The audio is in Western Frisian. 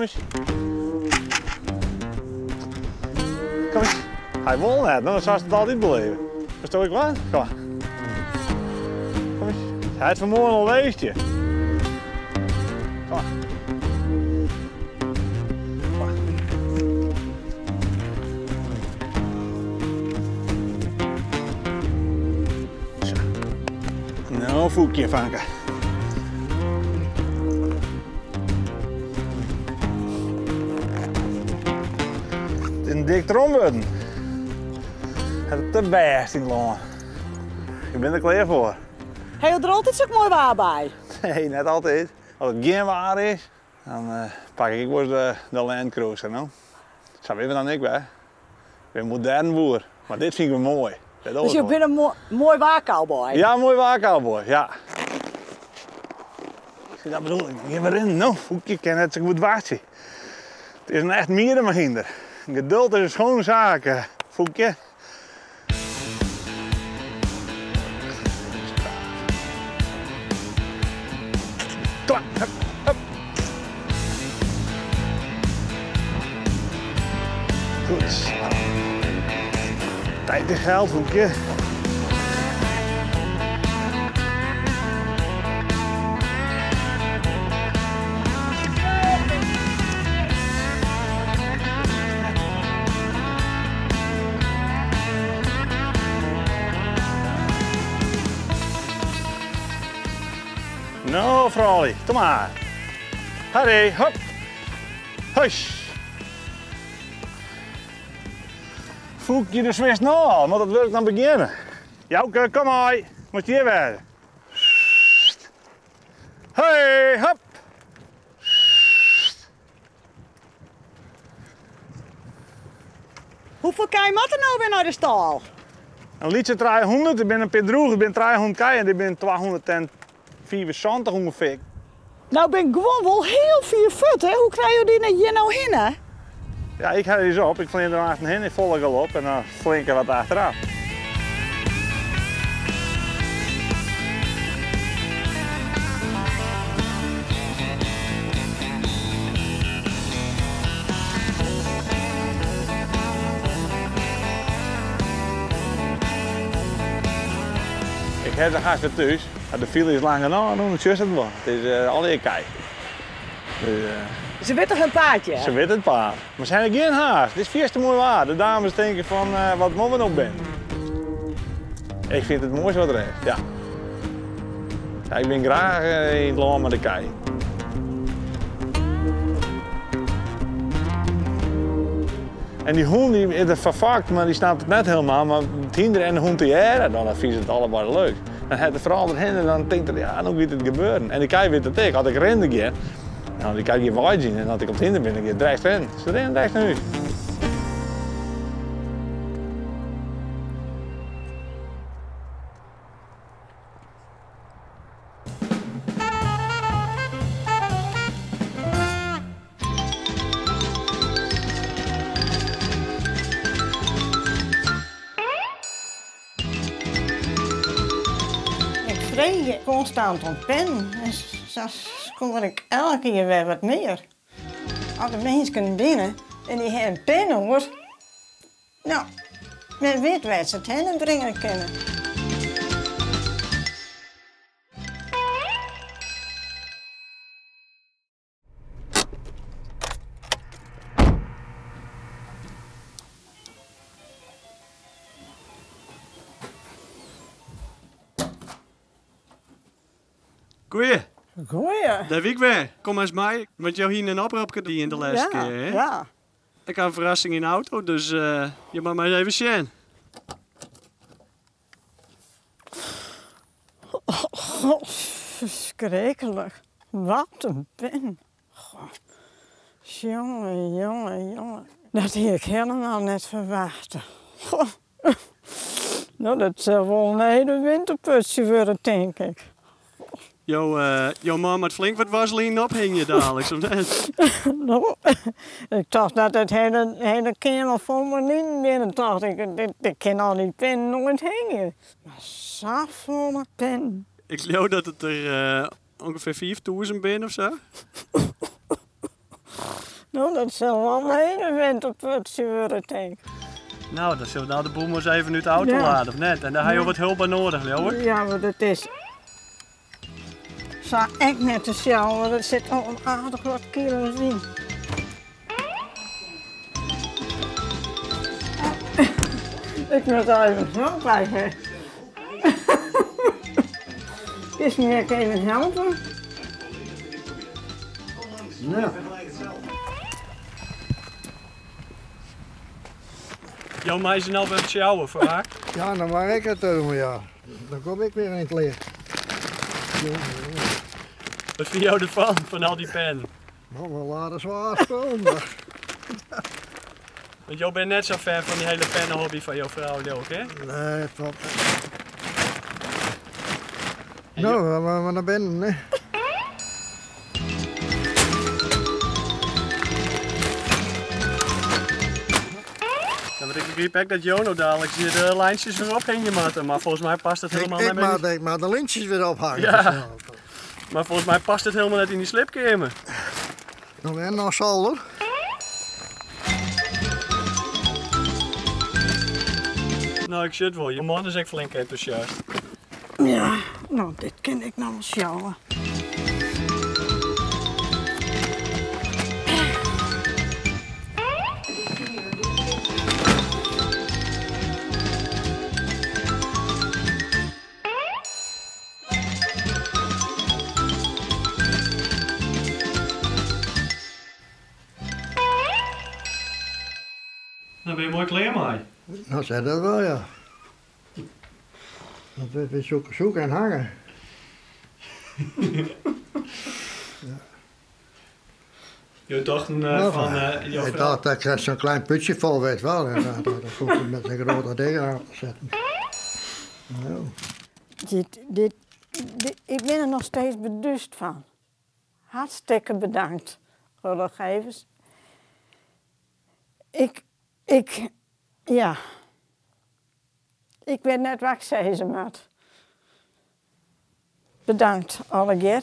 Kom eens. Kom eens. Hy wol net, no, sa is it altyd bleven. Fersto ik wat? Kom mar. Kom eens. Hy hat fanmoarn al west. Kom mar. Kom mar. Sa. No, Foekje, fanke. It is in dik trom wurden. Hat it te bêst yn it lân. Ik bin der klear foar. Ha jo der altyd sok moai waar by? Nee, net altyd. As it gjin waar is, dan pak ik ek wolris de Land Cruiser, no. Sa binne we dan ek wer. Ik bin modern boer, mar dit fyn ik wer moai. Dus jo binne in moai waar cowboy? Ja, moai waar cowboy, ja. Dat bedoel ik, dan gean we rinnen, no. Foekje kin net sa goed wachtsje. It is in echt mieremehynder. Geduld is in schone zaak, Foekje. Hup, hup. Goed. Tijd is geld, Foekje. No, froulju, kom mar. Harry, hop. Hush. Foekje de swist no al, moat it wurk dan begjinne. Jouke, kom mei, moatst hjir wêze. Hey, hop. Hoefolle kij moat der no wer nei de stâl? In lytse 300, der binne in pear droech, der binne 300 kij en der binne 275 ûngefear. No bin guon wol hiel fier fuort, hè? Hoe krije jo dy nei hjir no hinne? Ja, ik helje se op. Ik flean der achter hinne yn folle galop en dan flean ik der wat achteraf. Ik ha se hast wer thús. De file is lang genôch, no sjochst it wol. It is allegear kij. Se witte hun paadje. Se witte it paad. Mar se hawwe gjin haast. It is fierste moai waar. De dames tinke fan wat moatte we no binnen. Ik fyn it it moaiste wat der is, ja. Ja, ik bin graach yn it lân mei de kij. En dy hûn dy is der foar fakt, mar dy snapt it net helemaal. Mar it hynder en de hûn tegearre, dan fine se it allebeide leuk. Dan hat er foaral derhinne en dan tinkt er, ja, no giet it gebeuren. En de kij wit it ek, as ik rinnen gean, nou, dy kij gean weidzjen en as ik op it hynder bin, dan giet it drekst rinnen. Se rinne drekst nei hûs. Ik freegje konstant om pinnen en sa skoar ik elk jier wer wat mear. As der minsken binne en dy ha in pin oer, no, men wit wêr't se it hinne bringe kinne. Goeie. Goeie. Dêr wie ik wer. Kom ris mei, want jo hiene in opropke dien de lêste kear, hè? Ja. Ik ha in ferrassing yn de auto, dus jo moatte mar ris even sjen. Oh, ferskriklik. Wat in pin. Goh. Jonge, jonge, jonge. Dat hie ik hielendal net ferwachte. Goh. No, dat sil wol in hiele winterputsje wurde, tink ik. Jo, jo man moat flink wat waslinen ophingje daliks, of net? No, ik tocht dat it hiele, hiele keamer fol mei linen binne, tocht ik. Ik kin al dy pinnen noait hingje. Mar safolle pinnen. Ik leau dat it der ûngefear 5000 binne of sa. No, dat sil wol in hiele winterputsje wurde, tink. No, dan sille we no de boel mar ris even út de auto Ja. lade, of net? En dêr ha jo wat help by nedich, leau ik? Ja, want it is sa ek net te sjouwen, want der sit al aardich wat kilo's yn. Ik moat even help by ha. Kinst my ek even helpe? Ja. Jo meie se no wer sjouwe foar. Ja, dan mei ik it doen, ja. Dan kom ik weer in it licht. Wat fine jo derfan, fan al dy pennen? No, we lade swaar spul. Want jo binne net sa fan fan dy hiele pennehobby fan jo frou, leau ik, hè? Nee, top. No, dan moatte we nei binnen, hè. Ja, want ik begryp ek dat jo no daliks hjir de lijntsjes wer ophingje moatte, mar folgens my past it hielendal net mear. Ik moat de lyntsjes wer ophange. Ja. Mar folgens my past it hielendal net yn dy sliepkeamer. No en noch solder. No, ik sjoch it wol. Jo man is ek flink entûsjast. Ja, no, dit kin ik no wol sjouwe. Dan binne je moai klear mei. No sei dat wol, ja. Dat wurdt wer zoeken, zoeken en hangen. Jo tochten eh, fan... Eh, jo Ik dacht dat ik zo'n klein putje vol weet wel. En dan, dan hoef je met een grote ding aan te zetten. Nou. Dit, dit, dit, ik ben er nog steeds beduust van. Hartstikke bedankt, Roelof Gevers. Ik, ik, ja. Ik wit net wat ik sizze moat. Bedankt allegear.